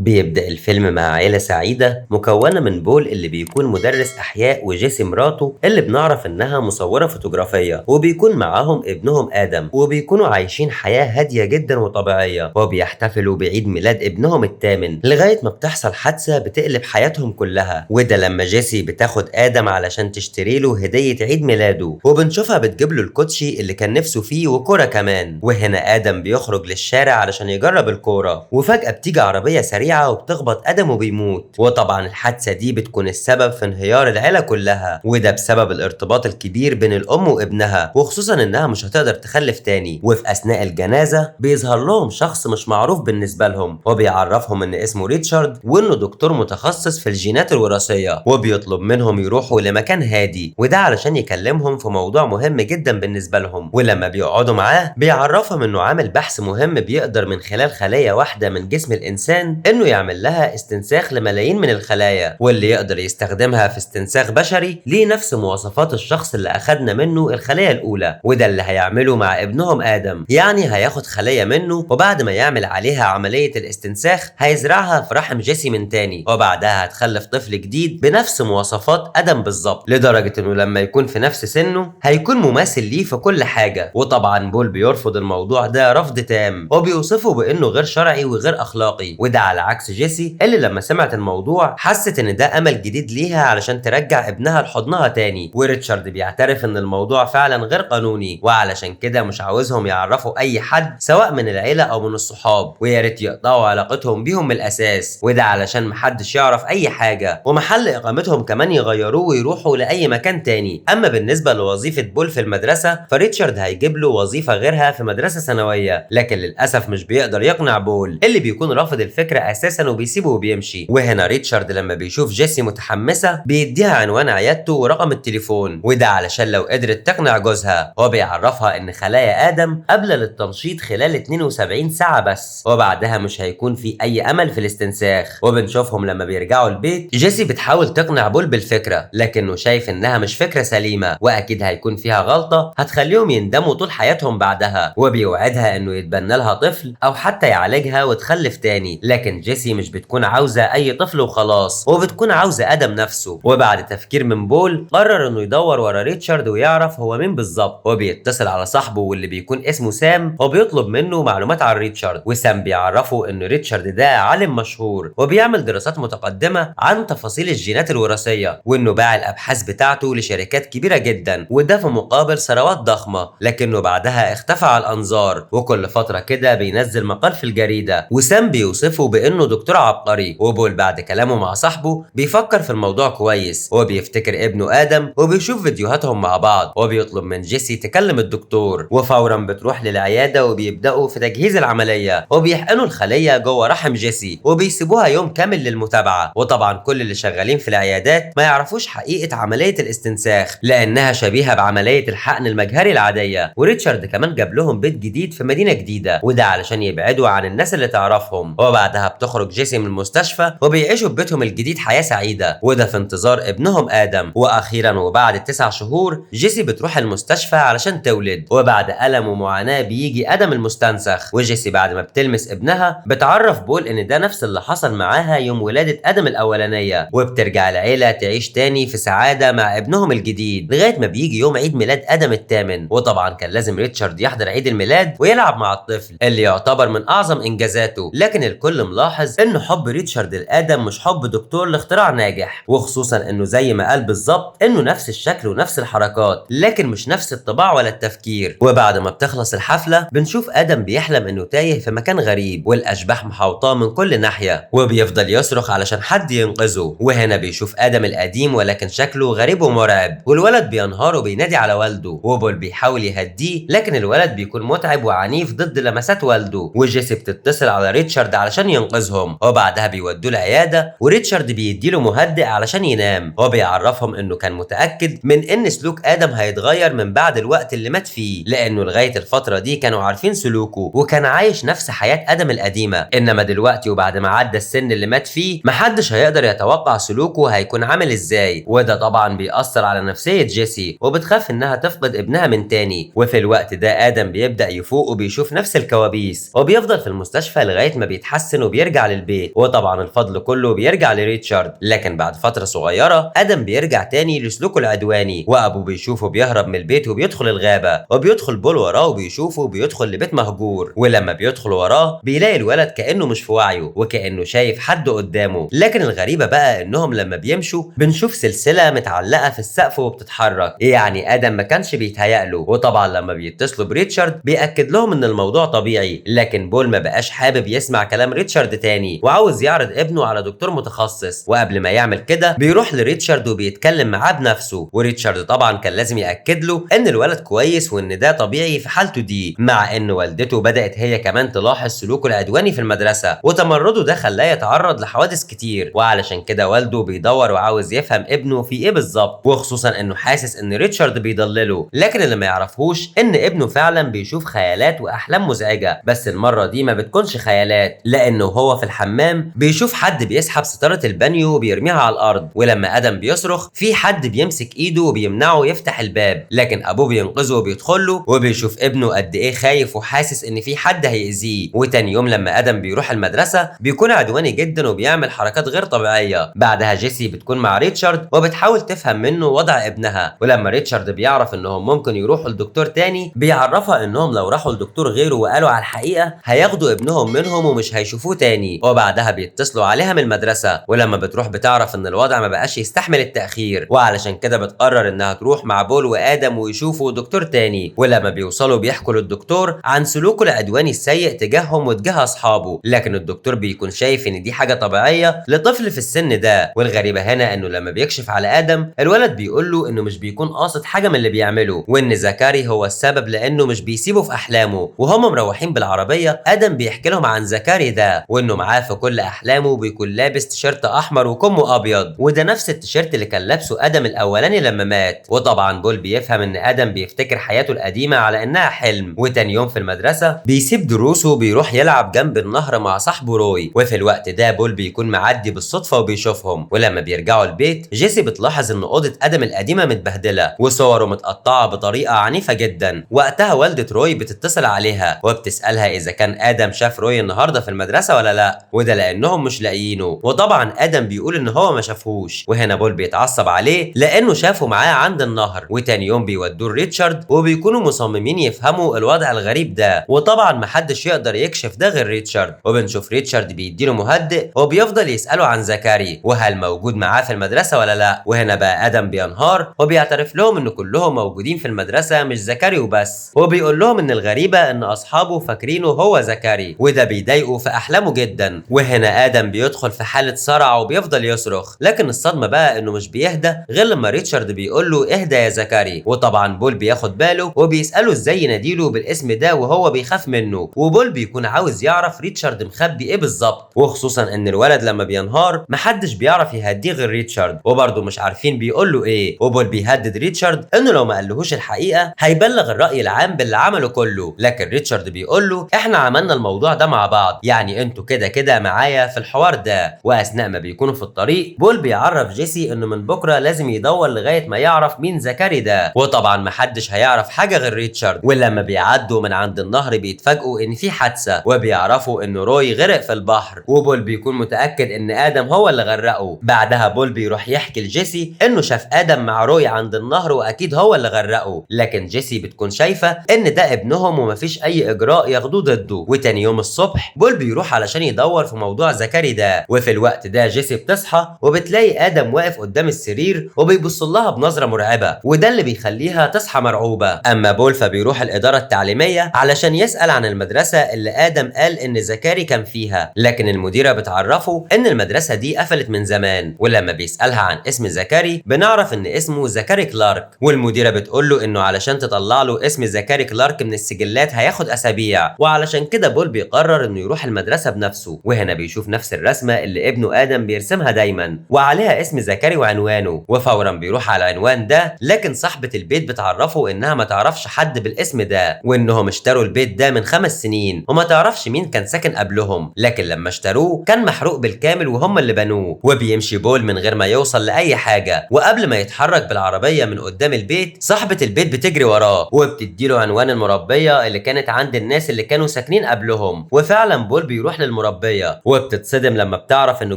بيبدأ الفيلم مع عيلة سعيدة مكونة من بول اللي بيكون مدرس أحياء، وجيسي مراته اللي بنعرف إنها مصورة فوتوغرافية، وبيكون معاهم ابنهم آدم، وبيكونوا عايشين حياة هادية جدا وطبيعية، وبيحتفلوا بعيد ميلاد ابنهم الثامن لغاية ما بتحصل حادثة بتقلب حياتهم كلها. وده لما جيسي بتاخد آدم علشان تشتري له هدية عيد ميلاده، وبنشوفها بتجيب له الكوتشي اللي كان نفسه فيه وكرة كمان. وهنا آدم بيخرج للشارع علشان يجرب الكورة، وفجأة بتيجي عربية سريعة وبتخبط آدم وبيموت. وطبعا الحادثة دي بتكون السبب في انهيار العيلة كلها، وده بسبب الارتباط الكبير بين الأم وابنها، وخصوصا إنها مش هتقدر تخلف تاني. وفي أثناء الجنازة بيظهر لهم شخص مش معروف بالنسبة لهم، وبيعرفهم إن اسمه ريتشارد وإنه دكتور متخصص في الجينات الوراثية، وبيطلب منهم يروحوا لمكان هادي، وده علشان يكلمهم في موضوع مهم جدا بالنسبة لهم. ولما بيقعدوا معاه بيعرفهم إنه عامل بحث مهم بيقدر من خلال خلية واحدة من جسم الإنسان إنه يعمل لها استنساخ لملايين من الخلايا، واللي يقدر يستخدمها في استنساخ بشري ليه نفس مواصفات الشخص اللي أخدنا منه الخلية الأولى. وده اللي هيعمله مع ابنهم آدم، يعني هياخد خلية منه وبعد ما يعمل عليها عملية الاستنساخ هيزرعها في رحم جيسي من تاني، وبعدها هتخلف طفل جديد بنفس مواصفات آدم بالظبط، لدرجة إنه لما يكون في نفس سنه هيكون مماثل ليه في كل حاجة. وطبعا بول بيرفض الموضوع ده رفض تام، وبيوصفه بإنه غير شرعي وغير أخلاقي، وده على عكس جيسي اللي لما سمعت الموضوع حست إن ده أمل جديد ليها علشان ترجع ابنها لحضنها تاني. وريتشارد بيعترف إن الموضوع فعلا غير قانوني، وعلشان كده مش عاوزهم يعرفوا أي حد سواء من العيلة أو من الصحاب، ويا ريت يقطعوا علاقتهم بيهم من الأساس، وده علشان محدش يعرف أي حاجة، ومحل إقامتهم كمان يغيروه ويروحوا لأي مكان تاني. أما بالنسبة لوظيفة بول في المدرسة فريتشارد هيجيب له وظيفة غيرها في مدرسة ثانوية، لكن للأسف مش بيقدر يقنع بول اللي بيكون رافض الفكرة أساسا وبيسيبه وبيمشي. وهنا ريتشارد لما بيشوف جيسي متحمسة بيديها عنوان عيادته ورقم التليفون، وده علشان لو قدرت تقنع جوزها. وبيعرفها إن خلايا آدم قابلة للتنشيط خلال 72 ساعة بس، وبعدها مش هيكون في أي أمل في الاستنساخ. وبنشوفهم لما بيرجعوا البيت جيسي بتحاول تقنع بول بالفكرة، لكنه شايف إنها مش فكرة سليمة وأكيد هيكون فيها غلطة هتخليهم يندموا طول حياتهم بعدها، وبيوعدها إنه يتبنى لها طفل أو حتى يعالجها وتخلف تاني، لكن جيسي مش بتكون عاوزة أي طفل وخلاص، وبتكون عاوزة آدم نفسه. وبعد تفكير من بول قرر إنه يدور ورا ريتشارد ويعرف هو مين بالظبط، وبيتصل على صاحبه واللي بيكون اسمه سام وبيطلب منه معلومات عن ريتشارد. وسام بيعرفه إن ريتشارد ده عالم مشهور وبيعمل دراسات متقدمة عن تفاصيل الجينات الوراثية، وإنه باع الأبحاث بتاعته لشركات كبيرة جدا، وده في مقابل ثروات ضخمة، لكنه بعدها اختفى على الأنظار، وكل فترة كده بينزل مقال في الجريدة. وسام بيوصفه بإنه دكتور عبقري، وبول بعد كلامه مع صاحبه بيفكر في الموضوع كويس، وبيفتكر ابنه آدم وبيشوف فيديوهاتهم مع بعض، وبيطلب من جيسي تكلم الدكتور، وفورا بتروح للعيادة وبيبدأوا في تجهيز العملية، وبيحقنوا الخلية جوه رحم جيسي وبيسيبوها يوم كامل للمتابعة. وطبعا كل اللي شغالين في العيادات ما يعرفوش حقيقة عملية الاستنساخ لأنها شبيهة بعملية الحقن المجهري العادية. وريتشارد كمان جاب لهم بيت جديد في مدينة جديدة، وده علشان يبعدوا عن الناس اللي تعرفهم. وبعدها بتخرج جيسي من المستشفى وبيعيشوا في بيتهم الجديد حياة سعيدة، وده في انتظار ابنهم آدم. وأخيرا وبعد 9 شهور جيسي بتروح المستشفى علشان تولد، وبعد ألم ومعاناة بيجي آدم المستنسخ. وجيسي بعد ما بتلمس ابنها بتعرف بول إن ده نفس اللي حصل معاها يوم ولادة آدم الأولانية، وبترجع العيلة تعيش تاني في سعادة مع ابنهم الجديد لغاية ما بيجي يوم عيد ميلاد آدم الثامن. وطبعا كان لازم ريتشارد يحضر عيد الميلاد ويلعب مع الطفل اللي يعتبر من أعظم إنجازاته، لكن الكل ملاحظ إن حب ريتشارد لآدم مش حب دكتور لاختراع ناجح، وخصوصا إنه زي ما قال بالظبط إنه نفس الشكل ونفس الحركات لكن مش نفس الطباع ولا التفكير. وبعد ما بتخلص الحفلة بنشوف آدم بيحلم إنه تايه في مكان غريب والأشباح محوطاه من كل ناحية، وبيفضل يصرخ علشان حد ينقذه. وهنا بيشوف آدم القديم ولكن شكله غريب ومرعب، والولد بينهار وبينادي على والده، وبول بيحاول يهديه لكن الولد بيكون متعب وعنيف ضد لمسات والده. وجيسي بتتصل على ريتشارد علشان ينقذهم، وبعدها بيودوه العيادة وريتشارد بيديله مهدئ علشان ينام، وبيعرفهم انه كان متأكد من ان سلوك آدم هيتغير من بعد الوقت اللي مات فيه، لانه لغاية الفترة دي كانوا عارفين سلوكه وكان عايش نفس حياة آدم القديمة، انما دلوقتي وبعد ما عدى السن اللي مات فيه محدش هيقدر يتوقع سلوكه هيكون عامل ازاي، وده طبعا بيأثر على نفسية جيسي وبتخاف انها تفقد ابنها من تاني. وفي الوقت ده آدم بيبدأ يفوق وبيشوف نفس الكوابيس، وبيفضل في المستشفى لغاية ما بيتحسن وبيرجع بيرجع للبيت، وطبعا الفضل كله بيرجع لريتشارد. لكن بعد فترة صغيرة ادم بيرجع تاني لسلوكه العدواني، وابوه بيشوفه بيهرب من البيت وبيدخل الغابة، وبيدخل بول وراه وبيشوفه بيدخل لبيت مهجور، ولما بيدخل وراه بيلاقي الولد كانه مش في وعيه وكانه شايف حد قدامه. لكن الغريبة بقى انهم لما بيمشوا بنشوف سلسلة متعلقه في السقف وبتتحرك، يعني ادم ما كانش بيتهيأ له. وطبعا لما بيتصلوا بريتشارد بيأكد لهم ان الموضوع طبيعي، لكن بول ما بقاش حابب يسمع كلام ريتشارد تاني وعاوز يعرض ابنه على دكتور متخصص. وقبل ما يعمل كده بيروح لريتشارد وبيتكلم معاه بنفسه، وريتشارد طبعا كان لازم يأكد له ان الولد كويس وان ده طبيعي في حالته دي، مع ان والدته بدأت هي كمان تلاحظ سلوكه العدواني في المدرسة وتمرده ده خلاه يتعرض لحوادث كتير، وعلشان كده والده بيدور وعاوز يفهم ابنه في ايه بالظبط، وخصوصا انه حاسس ان ريتشارد بيضلله. لكن اللي ما يعرفهوش ان ابنه فعلا بيشوف خيالات واحلام مزعجة، بس المرة دي ما بتكونش خيالات، لانه هو في الحمام بيشوف حد بيسحب ستارة البانيو وبيرميها على الارض، ولما ادم بيصرخ في حد بيمسك ايده وبيمنعه يفتح الباب، لكن ابوه بينقذه وبيدخل له وبيشوف ابنه قد ايه خايف وحاسس ان في حد هيأذيه. وتاني يوم لما ادم بيروح المدرسة بيكون عدواني جدا وبيعمل حركات غير طبيعية. بعدها جيسي بتكون مع ريتشارد وبتحاول تفهم منه وضع ابنها، ولما ريتشارد بيعرف انهم ممكن يروحوا لدكتور تاني بيعرفها انهم لو راحوا لدكتور غيره وقالوا على الحقيقة هياخدوا ابنهم منهم ومش هيشوفوه تاني. وبعدها بيتصلوا عليها من المدرسة، ولما بتروح بتعرف ان الوضع ما بقاش يستحمل التاخير، وعلشان كده بتقرر انها تروح مع بول وادم ويشوفوا دكتور تاني. ولما بيوصلوا بيحكوا للدكتور عن سلوكه العدواني السيء تجاههم وتجاه اصحابه، لكن الدكتور بيكون شايف ان دي حاجة طبيعية لطفل في السن ده. والغريبة هنا انه لما بيكشف على ادم الولد بيقول له انه مش بيكون قاصد حاجة من اللي بيعمله، وان زكاري هو السبب لانه مش بيسيبه في احلامه. وهم مروحين بالعربية ادم بيحكي لهم عن زكاري ده وانه معاه في كل احلامه، بيكون لابس تيشيرت احمر وكمه ابيض، وده نفس التيشيرت اللي كان لابسه ادم الاولاني لما مات. وطبعا بول بيفهم ان ادم بيفتكر حياته القديمة على انها حلم. وتاني يوم في المدرسة بيسيب دروسه وبيروح يلعب جنب النهر مع صاحبه روي، وفي الوقت ده بول بيكون معدي بالصدفة وبيشوفهم. ولما بيرجعوا البيت جيسي بتلاحظ ان اوضة ادم القديمة متبهدله وصوره متقطعه بطريقة عنيفة جدا. وقتها والده روي بتتصل عليها وبتسالها اذا كان ادم شاف روي النهارده في المدرسة ولا لا، وده لانهم مش لاقيينه. وطبعا ادم بيقول ان هو ما شافهوش، وهنا بول بيتعصب عليه لانه شافه معاه عند النهر. وتاني يوم بيودوه ريتشارد وبيكونوا مصممين يفهموا الوضع الغريب ده، وطبعا محدش يقدر يكشف ده غير ريتشارد. وبنشوف ريتشارد بيديله مهدئ وبيفضل يساله عن زكاري وهل موجود معاه في المدرسة ولا لا. وهنا بقى ادم بينهار وبيعترف لهم ان كلهم موجودين في المدرسة مش زكاري وبس، وبيقول لهم ان الغريبة ان اصحابه فاكرينه هو زكاري، وده بيضايقه في احلامه جدا. وهنا ادم بيدخل في حاله صرع وبيفضل يصرخ، لكن الصدمة بقى انه مش بيهدى غير لما ريتشارد بيقول له اهدى يا زكاري. وطبعا بول بياخد باله وبيساله ازاي يناديله بالاسم ده وهو بيخاف منه، وبول بيكون عاوز يعرف ريتشارد مخبي ايه بالظبط، وخصوصا ان الولد لما بينهار محدش بيعرف يهديه غير ريتشارد، وبرضه مش عارفين بيقول له ايه. وبول بيهدد ريتشارد انه لو ما قالهوش الحقيقة هيبلغ الراي العام باللي عمله كله، لكن ريتشارد بيقول له احنا عملنا الموضوع ده مع بعض، يعني انتوا كده كده معايا في الحوار ده. واثناء ما بيكونوا في الطريق بول بيعرف جيسي انه من بكره لازم يدور لغاية ما يعرف مين زكاري ده، وطبعا محدش هيعرف حاجة غير ريتشارد. ولما بيعدوا من عند النهر بيتفاجئوا ان في حادثه، وبيعرفوا ان روي غرق في البحر، وبول بيكون متاكد ان ادم هو اللي غرقه. بعدها بول بيروح يحكي لجيسي انه شاف ادم مع روي عند النهر واكيد هو اللي غرقه، لكن جيسي بتكون شايفه ان ده ابنهم ومفيش اي اجراء ياخدوه ضده. وتاني يوم الصبح بول بيروح علشان يدور في موضوع زكاري ده، وفي الوقت ده جيسي بتصحى وبتلاقي ادم واقف قدام السرير وبيبص لها بنظره مرعبة، وده اللي بيخليها تصحى مرعوبه. اما بول فبيروح الادارة التعليمية علشان يسال عن المدرسة اللي ادم قال ان زكاري كان فيها، لكن المديرة بتعرفه ان المدرسة دي قفلت من زمان. ولما بيسالها عن اسم زكاري بنعرف ان اسمه زكاري كلارك، والمديره بتقول له انه علشان تطلع له اسم زكاري كلارك من السجلات هياخد اسابيع، وعلشان كده بول بيقرر انه يروح المدرسة بنفسه. وهنا بيشوف نفس الرسمة اللي ابنه ادم بيرسمها دايما وعليها اسم زكاري وعنوانه، وفورا بيروح على العنوان ده، لكن صاحبه البيت بتعرفه انها ما تعرفش حد بالاسم ده، وانهم اشتروا البيت ده من 5 سنين وما تعرفش مين كان ساكن قبلهم، لكن لما اشتروه كان محروق بالكامل وهم اللي بنوه. وبيمشي بول من غير ما يوصل لاي حاجة، وقبل ما يتحرك بالعربية من قدام البيت صاحبه البيت بتجري وراه وبتديله عنوان المربيه اللي كانت عند الناس اللي كانوا ساكنين قبلهم. وفعلا بول بيروح للمربيه المربيه، وبتتصدم لما بتعرف انه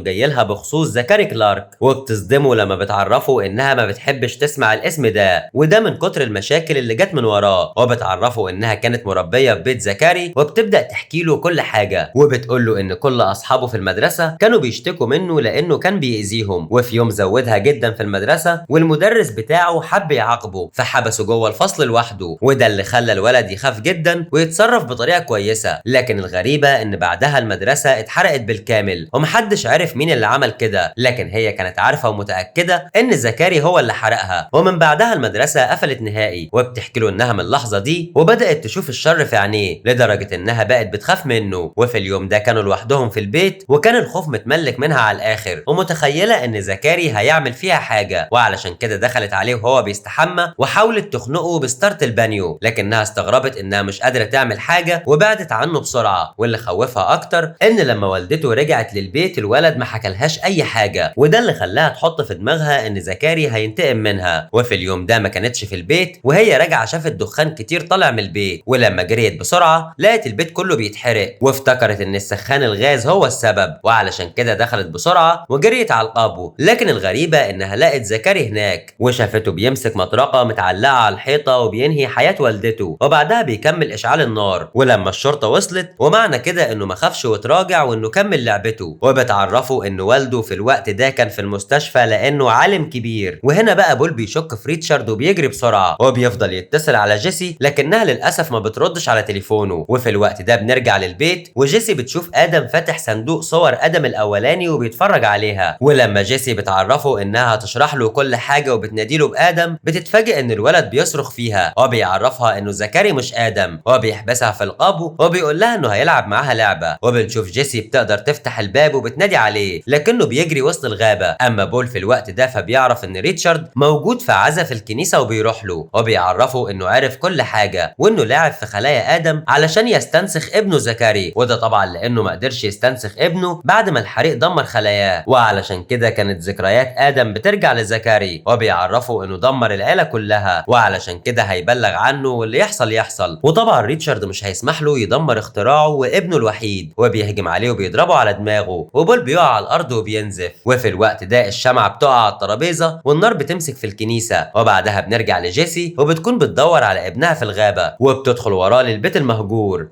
جاي لها بخصوص زكاري كلارك، وبتصدمه لما بتعرفه انها ما بتحبش تسمع الاسم ده، وده من كتر المشاكل اللي جت من وراه. وبتعرفه انها كانت مربيه في بيت زكاري، وبتبدا تحكي له كل حاجة، وبتقول له ان كل اصحابه في المدرسة كانوا بيشتكوا منه لانه كان بيأذيهم، وفي يوم زودها جدا في المدرسة والمدرس بتاعه حب يعاقبه فحبسه جوه الفصل لوحده، وده اللي خلى الولد يخاف جدا ويتصرف بطريقة كويسة. لكن الغريبة ان بعدها المدرسة اتحرقت بالكامل ومحدش عرف مين اللي عمل كده، لكن هي كانت عارفه ومتاكده ان زكاري هو اللي حرقها. ومن بعدها المدرسة قفلت نهائي، وبتحكي له انها من اللحظة دي وبدات تشوف الشر في عينيه لدرجة انها بقت بتخاف منه. وفي اليوم ده كانوا لوحدهم في البيت، وكان الخوف متملك منها على الاخر، ومتخيله ان زكاري هيعمل فيها حاجة، وعلشان كده دخلت عليه وهو بيستحمى وحاولت تخنقه بستارت البانيو، لكنها استغربت انها مش قادرة تعمل حاجة وبعدت عنه بسرعة. واللي خوفها اكتر ان لما والدته رجعت للبيت الولد ما حكلهاش اي حاجة، وده اللي خلاها تحط في دماغها ان زكاري هينتقم منها. وفي اليوم ده ما كانتش في البيت، وهي راجعه شافت دخان كتير طالع من البيت، ولما جريت بسرعة لقت البيت كله بيتحرق، وافتكرت ان السخان الغاز هو السبب، وعلشان كده دخلت بسرعة وجريت على القابو. لكن الغريبة انها لقت زكاري هناك، وشافته بيمسك مطرقه متعلقه على الحيطة وبينهي حياة والدته، وبعدها بيكمل اشعال النار. ولما الشرطة وصلت ومعنى كده انه ما خافش وتراجع وانه كمل لعبته، وبتعرفوا ان والده في الوقت ده كان في المستشفى لانه عالم كبير. وهنا بقى بول بيشك في ريتشارد وبيجري بسرعة، وبيفضل يتصل على جيسي لكنها للاسف ما بتردش على تليفونه. وفي الوقت ده بنرجع للبيت، وجيسي بتشوف ادم فاتح صندوق صور ادم الاولاني وبيتفرج عليها. ولما جيسي بتعرفه انها هتشرح له كل حاجة وبتناديله بادم، بتتفاجئ ان الولد بيصرخ فيها، وبيعرفها انه زكاري مش ادم، وبيحبسها في القابو وبيقول لها انه هيلعب معاها لعبه. وبنشوف جيسي بتقدر تفتح الباب وبتنادي عليه لكنه بيجري وسط الغابة. اما بول في الوقت ده فبيعرف ان ريتشارد موجود في عزا في الكنيسة وبيروح له، وبيعرفه انه عرف كل حاجة وانه لاعب في خلايا ادم علشان يستنسخ ابنه زكاري، وده طبعا لانه ما قدرش يستنسخ ابنه بعد ما الحريق دمر خلاياه، وعلشان كده كانت ذكريات ادم بترجع لزكاري. وبيعرفه انه دمر العيلة كلها، وعلشان كده هيبلغ عنه واللي يحصل يحصل. وطبعا ريتشارد مش هيسمح له يدمر اختراعه وابنه الوحيد، وبيهجم عليه وبيضربه على دماغه، وبول بيقع على الارض وبينزف. وفي الوقت ده الشمعة بتقع على الترابيزة والنار بتمسك في الكنيسة. وبعدها بنرجع لجيسي وبتكون بتدور على ابنها في الغابة، وبتدخل وراه للبيت المهجور.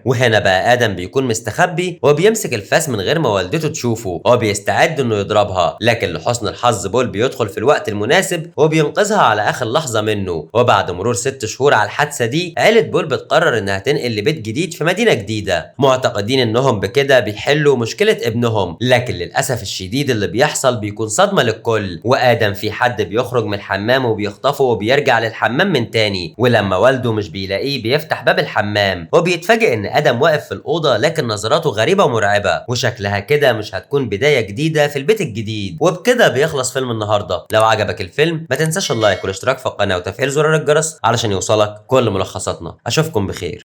وهنا بقى ادم بيكون مستخبي وبيمسك الفاس من غير ما والدته تشوفه، وبيستعد انه يضربها، لكن لحسن الحظ بول بيدخل في الوقت المناسب وبينقذها على اخر لحظة منه. وبعد مرور 6 شهور على الحادثة دي، عيله بول بتقرر انها تنقل لبيت جديد في مدينة جديدة، معتقدين انهم بكده بيحلوا مشكلة ابنهم، لكن للاسف الشديد اللي بيحصل بيكون صدمة للكل. وادم في حد بيخرج من الحمام وبيخطفه وبيرجع للحمام من تاني، ولما والده مش بيلاقيه بيفتح باب الحمام وبيتفاجئ ان ادم واقف في الاوضة، لكن نظراته غريبة ومرعبه، وشكلها كده مش هتكون بداية جديدة في البيت الجديد. وبكده بيخلص فيلم النهارده. لو عجبك الفيلم ما تنساش ال like والاشتراك في القناة وتفعيل زرار الجرس علشان يوصلك كل ملخصاتنا. اشوفكم بخير.